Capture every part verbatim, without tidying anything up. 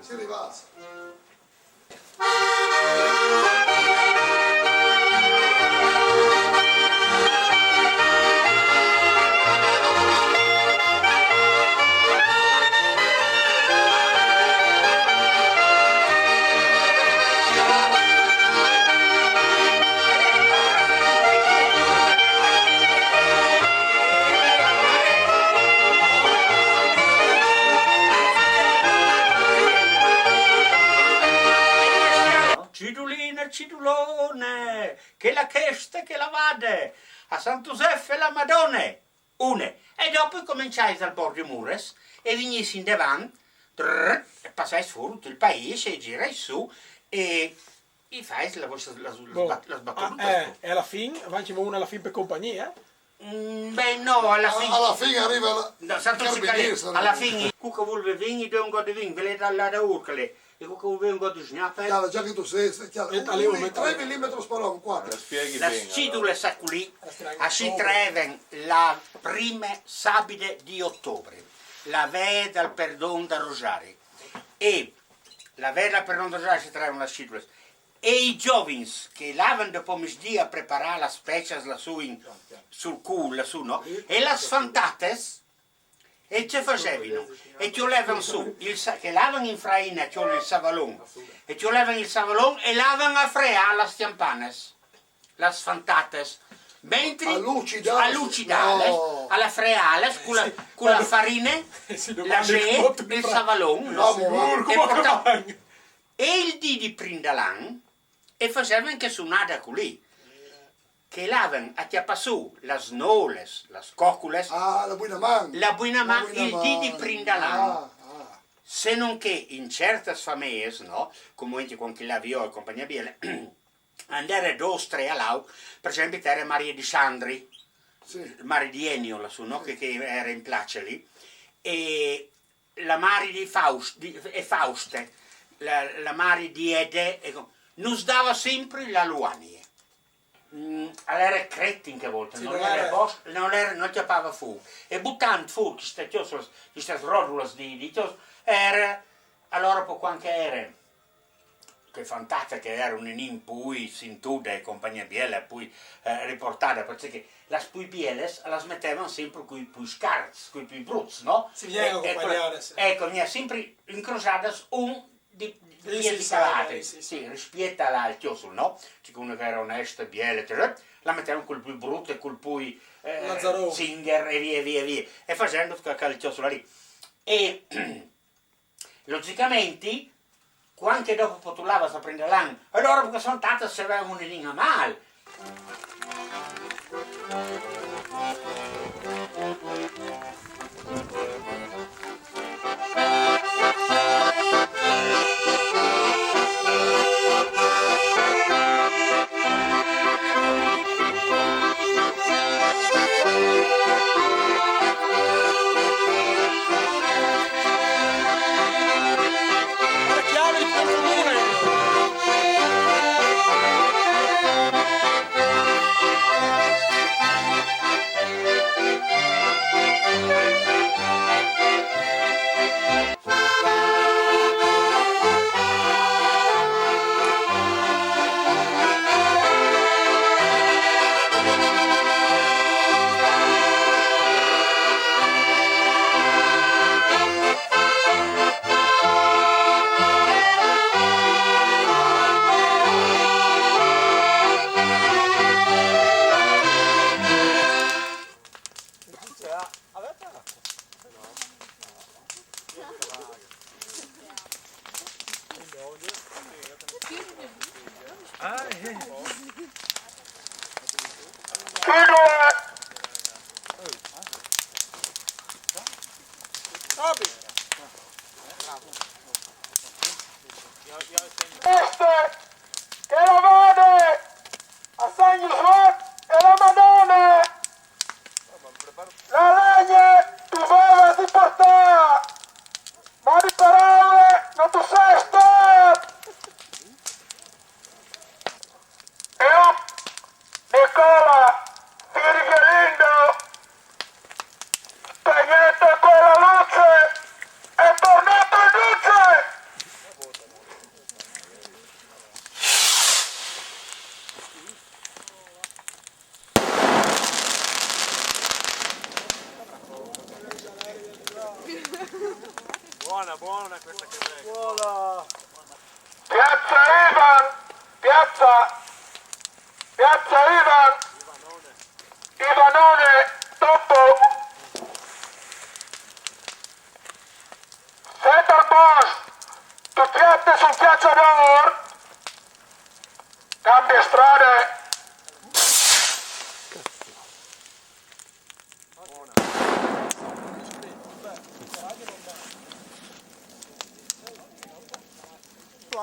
Si rivasa. Cidulina, cidulone, che la cheste, che la vade, a San Giuseppe e la Madone, une. E dopo cominciais al Borgo Mures e vignis in devant, trrr, e passais fur tutto il paese e girais su e i fais la, la, la, la, la sbattuta. Ah, eh, e alla fin, avanti una alla fin per compagnia? Mm, beh, no, alla fin. Alla fin arriva la... No, Santo Ciccarelli, alla fin, cu che vulve vin, i do un go de vin, ve le da là da urcale, e cu che vulve un go de snape. Chiaro, già che tu sei, sei chiaro. E un, un tre millimetri spalon, quattro. La spieghi la bene, scidule allora. Sa culì, a si treven la prime sabide di ottobre, la vea dal perdon da Rosari. E la vea dal perdon da Rosari si treven la scidule. E i giovins che lavan dopo misdì a preparar las specias lassù in, sul cul, lassù, no? E las fantates, e ce fasevino? E ti olevan su, il sa-, che lavan in fraina, ti olevan il savalon, e ti olevan il savalon e lavan a frear las tiampanes, las fantates. Mentri a lucidales, a lucidales, no. A la freales, cu la, sì, cu la farine, sì, la gee, il savalon, no? E portavan. E il dì di Prindalan e fasevan che sunada culì, che lavan a tiapà su las noles, las cocules, ah, la buina man. La buina man, il dì di Prindalan. Ah, ah. Se non che in certas famees, no? Come anche con chi la vio e compagnia biele, andare dos, tre a lau, per esempio, era Maria di Sandri, sì. Maria di Ennio, lassù, no? Sì. Che, che era in place lì. E la mari di Faust-, di, e Fauste, la, la mari di Ede, e co-, nus dava sempre la luanie. Mm, al era cret in che volta, sì, non era bosc, non era, non chiappava fu. E butant fu queste chiosolas, queste rodulas di, di chios, era, allora po quando che era, che fantasia che era un inin pui sintuda e compagnia biela, pui, eh, riportada, perché las pui bieles las metevan sempre cui pui scarts, cui pui bruts, no? Sì, vien e, e accompagnare, sì. Ecco, vien sempre incrociadas un di, di, sì, sì, di sì, calate, sì, sì, sì, rispetto al chiosul, no? Cioè, uno che era onesto, biele, eccetera, la metevan col più brutto e col più, eh, zinger e via, via, via. E facendo quel chiosul lì. E Logicamenti, cuant che dopo po tu lavas a Prindalan, alora che son state se vevun in mal. Queste che la vade a San Giuseppe e la Madonna, la legne tu veva di portare, ma di parole non tu sei stato. Io, Nicola, ti Piazza Ivan, piazza, piazza Ivan, Ivanone, topo. Set al post, tu piatte sul piazza d'or, cambia strade.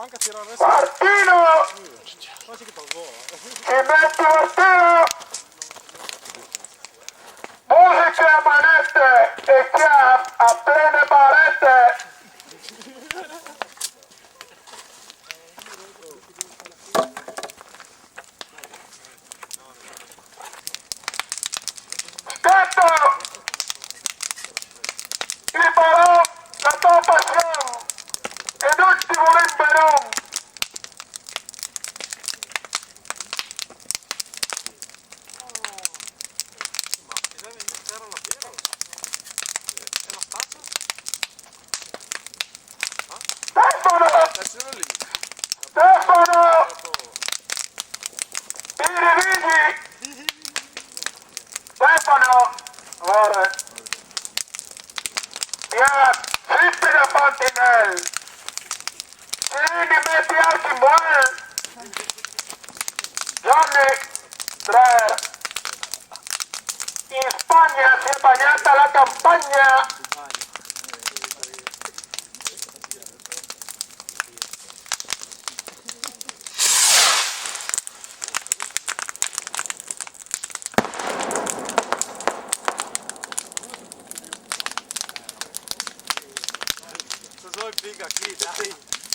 Anche a tirare Martino! Quasi che tolgo. Ci metti Martino! Musiche a manette e chi ha a plene barette! Scatto! Il balon, la tua passione! E non ti vuole in balon! Stefano! Stefano! Vidi, vidi! Stefano! Amore! Via, zitti da Fantinel! Sì, mi metti anche in buono! Johnny, tre. In Spagna si è bagnata la campagna.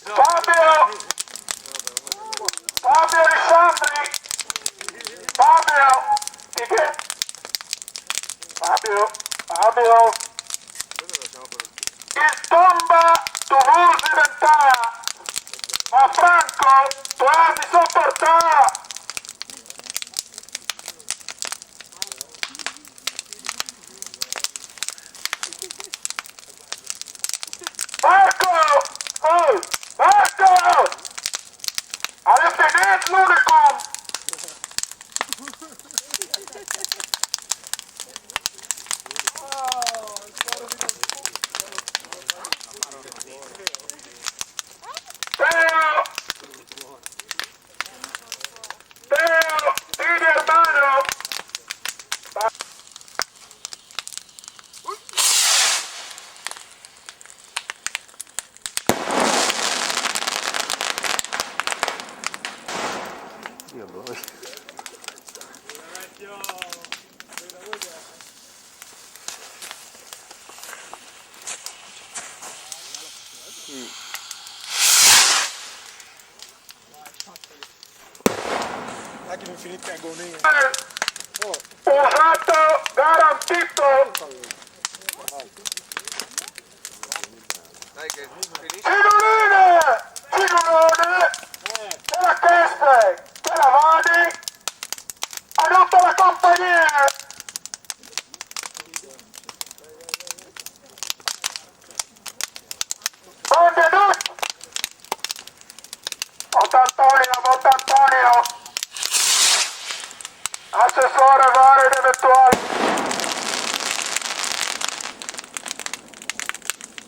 Fabio! Fabio Alessandri! Fabio! Ti che- Fabio! Fabio! Il tomba tu vuoi diventare! Ma Franco, tu hai di sopportare! Marco! Oh! Marco! Avete detto l'unico! Teo! Teo! Didi hermano! Dai che mi finite agonia. Oh. Usato, garantito. Dai che finisce. Figurine! Figurone! Te la testa, te la mani, a tutta la compagnia! Buon debutto! Ottantonio, Ottantonio! Assessore, vari ed eventuali.